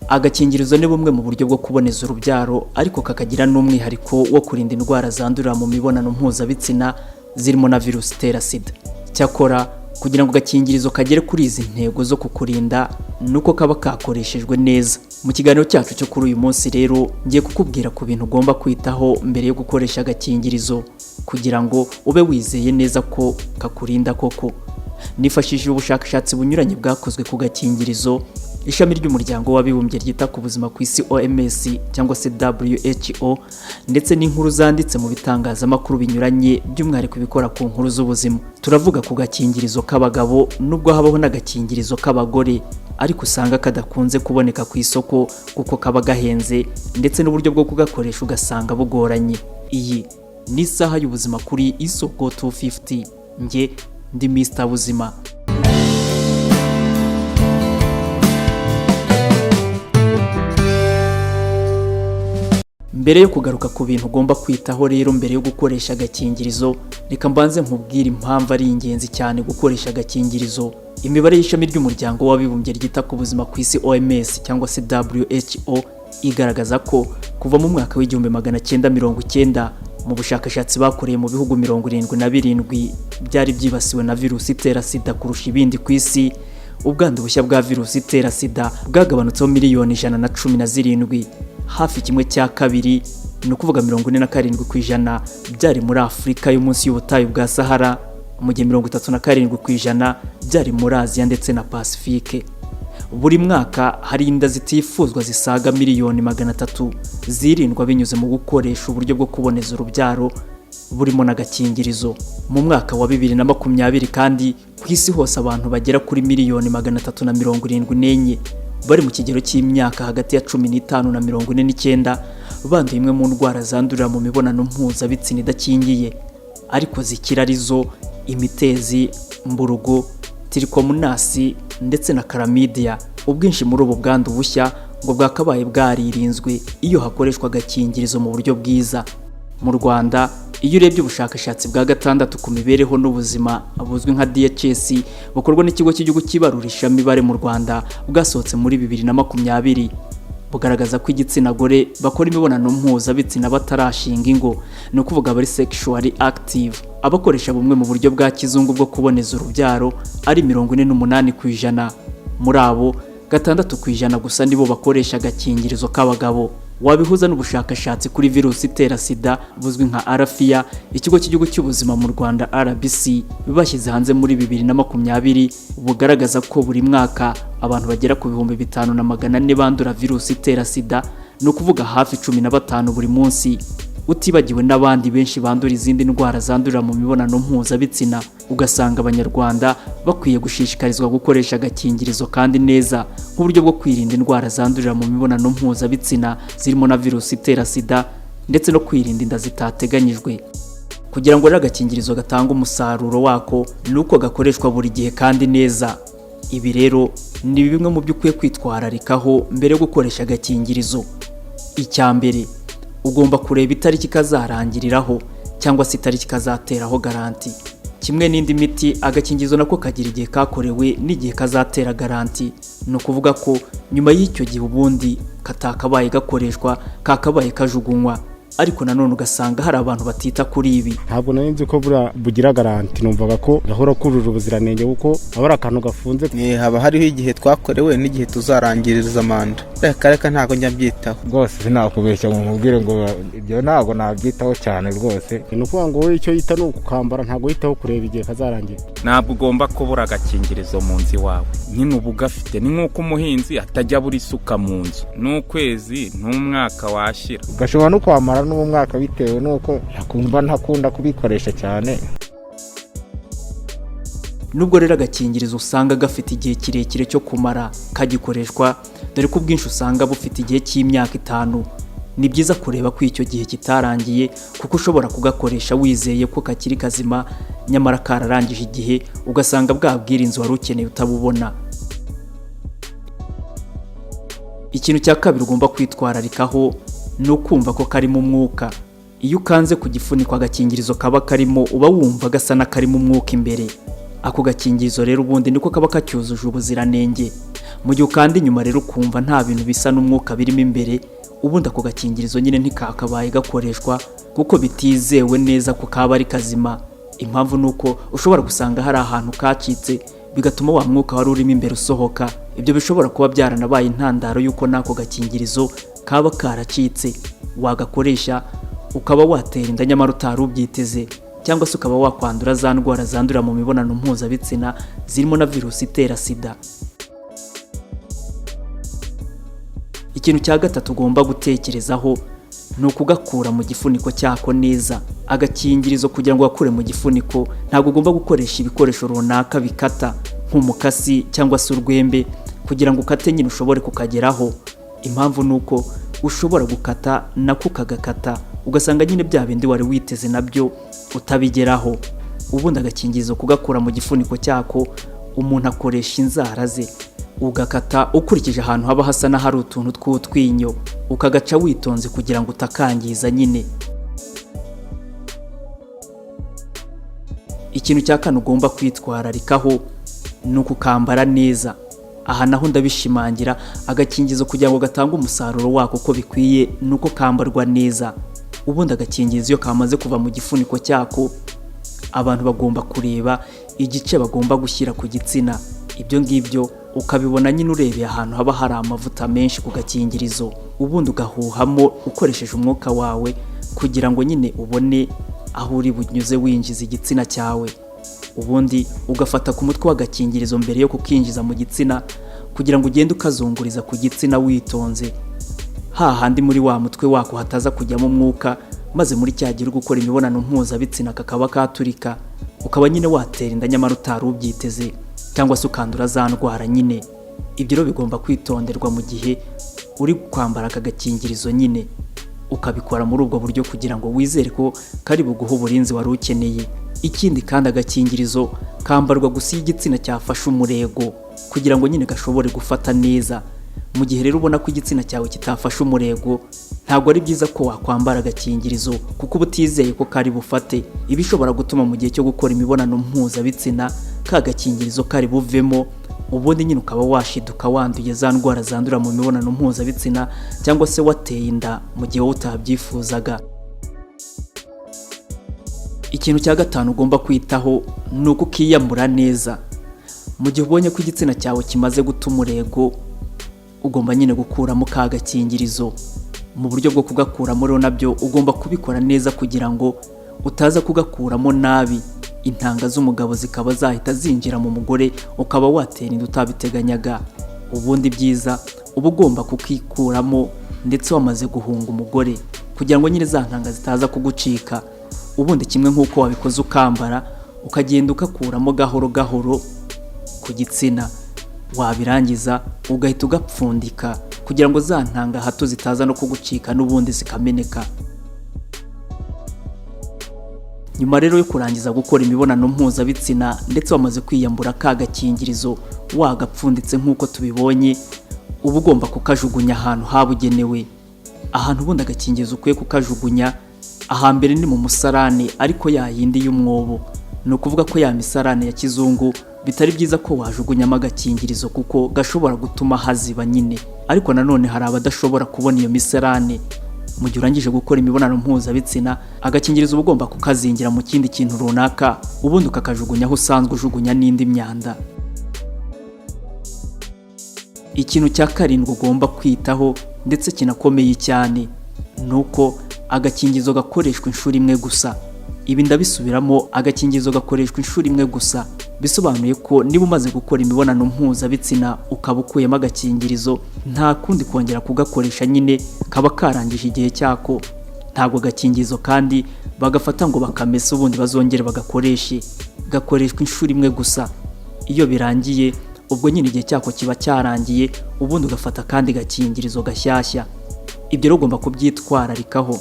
Agakingirizo ni bumwe mu buryo bwo kuboneza urubyaro, ariko kakagira n'umwihariko wo kurinda indwara zandurira mu mibonano mpuzabitsina zirimo na virusi itera SIDA. Cyakora kugira ngo agakingirizo kagere kuri izi ntego zo kukurinda, ni uko kaba kakoreshejwe neza. Mu kiganiro cyacu cyo kuri uyu munsi rero, ngiye kukubwira ku bintu ugomba kwitaho mbere yo gukoresha agakingirizo, kugira ngo ube wizeye neza ko kakurinda koko. Nifashishije ubushakashatsi bunyuranye bwakozwe ku gakingirizo, ishami ry'Umuryango w'Abibumbye ryita ku buzima ku isi, OMS cyangwa se WHO, ndetse n'inkuru zanditse mu bitangazamakuru binyuranye, by'umwihariko ibikora ku nkuru z'ubuzima. Turavuga ku gakingirizo k'abagabo, nubwo habaho n'agakingirizo k'abagore, ariko usanga kadakunze kuboneka ku isoko kuko kaba gahenze, ndetse n'uburyo bwo kugakoresha ugasanga bugoranye. Iyi ni Isaha y'Ubuzima kuri Isoko 250. Njye ndi Mr Buzima. Mbere yo kugaruka ku bintu ugomba kwitaho rero mbere yo gukoresha agakingirizo, reka mbanze nkubwire impamvu ari ingenzi cyane gukoresha agakingirizo. Imibare y'ishami ry'Umuryango w'Abibumbye ryita ku buzima ku isi, OMS cyangwa se WHO, igaragaza ko kuva mu mwaka w'1990, mu bushakashatsi bakoreye mu bihugu 77 byari byibasiwe na virusi itera SIDA kurusha ibindi ku isi, ubwandu bushya bwa virusi itera SIDA bwagabanutseho miliyoni 117. Hafi kimwe cya kabiri, ni ukuvuga 47%, byari muri Afurika yo munsi y'ubutayu bwa Sahara, mu gihe 37% byari muri Aziya ndetse na Pasifike. Buri mwaka hari inda zitifuzwa zisaga miliyoni 300 zirindwa binyuze mu gukoresha uburyo bwo kuboneza urubyaro burimo n'agakingirizo. Mu mwaka wa 2020 kandi, ku isi hose abantu bagera kuri miliyoni 374 bari mu kigero cy'imyaka hagati ya 15 na 49 banduye imwe mu ndwara zandurira mu mibonano mpuzabitsina idakingiye ariko zikira, arizo imitezi, mburugu, tirikomunasi ndetse na karamidiya. Ubwinshi muri ubu bwandu bushya ngo bwakabaye bwaririnzwe iyo hakoreshwa agakingirizo mu buryo bwiza. Mu Rwanda, iyo urebye ubushakashatsi bwa gatandatu ku mibereho n'ubuzima buzwi nka DHS, bukorwa n'Ikigo cy'Igihugu cy'Ibarurishamibare mu Rwanda, bwasohotse muri 2020, bugaragaza ko igitsina gore bakora imibonano mpuzabitsina batarashinga ingo, ni ukuvuga abari sexually active, abakoresha bumwe mu buryo bwa kizungu bwo kuboneza urubyaro ari 48%. Muri abo, 6% gusa nibo bakoresha agakingirizo k'abagabo. Wabihuza n'ubushakashatsi kuri virusi itera SIDA buzwi nka RFIA, Ikigo cy'Igihugu cy'Ubuzima mu Rwanda, RBC, bashyize hanze muri 2020, bugaragaza ko buri mwaka abantu bagera ku 5400 bandura virusi itera SIDA, ni ukuvuga hafi 15 buri munsi, utibagiwe n'abandi benshi bandura izindi ndwara zandurira mu mibonano mpuzabitsina. Ugasanga Abanyarwanda bakwiye gushishikarizwa gukoresha agakingirizo kandi neza, nk'uburyo bwo kwirinda indwara zandurira mu mibonano mpuzabitsina zirimo na virusi itera SIDA, ndetse no kwirinda inda zitateganyijwe. Kugira ngo rero agakingirizo gatange umusaruro wako, ni uko gakoreshwa buri gihe kandi neza. Ibi rero ni bimwe mu byo ukwiye kwitwararikaho mbere yo gukoresha agakingirizo. Icya mbere, ugomba kureba itariki kazarangiriraho cyangwa se itariki kazateraho garanti. Kimwe n'indi miti, agakingirizo nako kagira igihe kakorewe n'igihe kazatera garanti. Ni ukuvuga ko nyuma y'icyo gihe ubundi katakabaye gakoreshwa, kakabaye kajugunywa. Ariko nanone ugasanga hari abantu batita kuri ibi. Ntabwo nari nzi ko buriya bugira garanti. Numvaga ko gahora kujuje ubuziranenge, kuko aba ari akantu gafunze. Haba hariho igihe twakorewe n'igihe tuzarangiriza manda. Reka reka, ntabwo njya mbyitaho. Rwose sinakubeshya ngo nkubwire ngo ibyo ntabwo nabyitaho cyane rwose. Ni ukuvuga ngo wowe icyo yita ni ukukambara, ntabwo yitaho kureba igihe kazarangira. Ntabwo ugomba kubura agakingirizo mu nzu iwawe. Nyine uba ugafite, ni nk'uko umuhinzi atajya abura isuka mu nzu. N'ukwezi n'umwaka washira. Gashobora no kwamara n'umwaka, bitewe n'uko ntakumva ntakunda kubikoresha cyane. Nubwo rero agakingirizo usanga gafite igihe kirekire cyo kumara kagikoreshwa, dore ko ubwinshi usanga bufite igihe cy'imyaka 5, ni byiza kureba ko icyo gihe kitarangiye, kuko ushobora kugakoresha wizeye ko kakiri kazima, nyamara kararangije igihe, ugasanga bwa bwirinzi wari ukeneye utabubona. Ikintu cya kabiri ugomba kwitwararikaho ni ukumva ko karimo umwuka. Iyo ukanze ku gifuniko agakingirizo kaba karimo, uba wumva gasa n'akarimo umwuka imbere. Ako gakingirizo rero ubundi niko kaba kacyujuje ubuziranenge. Mu gihe ukanda inyuma rero ukumva nta bintu bisa n'umwuka birimo imbere, ubundi ako gakingirizo nyine ntikakabaye gakoreshwa kuko bitizewe neza ko kaba ari kazima. Impamvu ni uko ushobora gusanga hari ahantu kacitse, bigatuma wa mwuka wari urimo imbere usohoka. Ibyo bishobora kuba byaranabaye intandaro y'uko n'ako gakingirizo kaba karacitse, wagakoresha ukaba watera inda nyamara utari ubyiteze, cyangwa se ukaba wakwandura za ndwara zandurira mu mibonano mpuzabitsina zirimo na virusi itera sida. Ikintu cya gatatu ugomba gutekerezaho ni ukugakura mu gifuniko cyako neza. Agakingirizo kugira ngo gakure mu gifuniko, ntabwo ugomba gukoresha ibikoresho runaka bikata nk'umukasi cyangwa se urwembe kugira ngo ukate nyine ushobore kukageraho. Impamvu ni uko ushobora gukata nako ukagakata, ugasanga nyine bya bindi wari witeze nabyo utabigeraho. Ubundi agakingirizo kugakura mu gifuniko cyako, umuntu akoresha inzara ze, ugakata ukurikije ahantu haba hasa n'ahari utuntu tw'utwinyo, ukagaca witonze kugira ngo utakangiza nyine. Ikintu cya kane ugomba kwitwararikaho ni ukukambara neza. Aha naho ndabishimangira, agakingirizo kugira ngo gatange umusaruro wako uko bikwiye ni uko kambarwa neza. Ubundi agakingirizo iyo kamaze kuva mu gifuniko cyako, abantu bagomba kureba igice bagomba gushyira ku gitsina. Ibyo ngibyo ukabibona nyine urebeye ahantu haba hari amavuta menshi ku gakingirizo, ubundi ugahuhamo ukoresheje umwuka wawe kugira ngo nyine ubone aho uri bunyuze winjiza igitsina cyawe. Ubundi ugafata ku mutwe w'agakingirizo mbere yo kukinjiza mu gitsina kugira ngo ugende ukazunguriza ku gitsina witonze, hahandi muri wa mutwe wako hataza kujyamo umwuka, maze muri cya gihe uri gukora imibonano mpuzabitsina kakaba katurika, ukaba nyine watera inda nyamara utari ubyiteze, cyangwa se ukandura za ndwara nyine. Ibyo rero bigomba kwitonderwa mu gihe uri kwambara aka gakingirizo nyine, ukabikora muri ubwo buryo kugira ngo wizere ko kari buguhe uburinzi wari ukeneye. Ikindi kandi, agakingirizo kambarwa gusa iyo igitsina cyafashe umurego kugira ngo nyine gashobore gufata neza. Mu gihe rero ubona ko igitsina cyawe kitafashe umurego, ntabwo ari byiza ko wakwambara agakingirizo kuko uba utizeye ko kari bufate. Ibi ishobora gutuma mu gihe cyo gukora imibonano mpuzabitsina ka gakingirizo kari buvemo, ubundi nyine ukaba washiduka wanduye za ndwara zandurira mu mibonano mpuzabitsina, cyangwa se wateye inda mu gihe wowe utabyifuzaga. Ikintu cya gatanu ugomba kwitaho ni uko ukiyambura neza. Mu gihe ubonye ko igitsina cyawe kimaze guta umurego, ugomba nyine gukuramo ka gakingirizo. Mu buryo bwo kugakuramo rero nabyo ugomba kubikora neza kugira ngo utaza kugakuramo nabi, intanga z'umugabo zikaba zahita zinjira mu mugore, ukaba watera inda utabiteganyaga. Ubundi byiza uba ugomba kukikuramo ndetse wamaze guhunga umugore kugira ngo nyine za ntanga zitaza kugucika. Ubundi kimwe nk'uko wabikoze ukambara, ukagenda ugakuramo gahoro gahoro ku gitsina, wabirangiza ugahita ugapfundika kugira ngo za ntanga hato zitaza no kugucika n'ubundi zikameneka. Nyuma rero yo kurangiza gukora imibonano mpuzabitsina ndetse wamaze kwiyambura ka gakingirizo wagapfunditse nk'uko tubibonye, uba ugomba kukajugunya ahantu habugenewe. Ahantu ubundi agakingirizo ukwiye kukajugunya, ahambere ni mu musarane, ariko ya yindi y'umwobo. Ni ukuvuga ko ya misarane ya kizungu bitari byiza ko wajugunyamo agakingirizo kuko gashobora gutuma haziba nyine. Ariko nanone hari abadashobora kubona iyo misarane. Mu gihe urangije gukora imibonano mpuzabitsina, agakingirizo uba ugomba kukazingira mu kindi kintu runaka, ubundi ukakajugunya aho usanzwe ujugunya n'indi myanda. Ikintu cya karindwi ugomba kwitaho ndetse kinakomeye cyane ni uko agakingirizo gakoreshwa inshuro imwe gusa. Ibi ndabisubiramo, agakingirizo gakoreshwa inshuro imwe gusa. Bisobanuye ko niba umaze gukora imibonano mpuzabitsina ukaba ukuyemo agakingirizo, nta kundi kongera kugakoresha nyine, kaba karangije igihe cyako. Ntabwo agakingirizo kandi bagafata ngo bakamese ubundi bazongere bagakoreshe. Gakoreshwa inshuro imwe gusa. Iyo birangiye ubwo nyine igihe cyako kiba cyarangiye, ubundi ugafata akandi gakingirizo gashyashya. Ibyo rero ugomba kubyitwararikaho.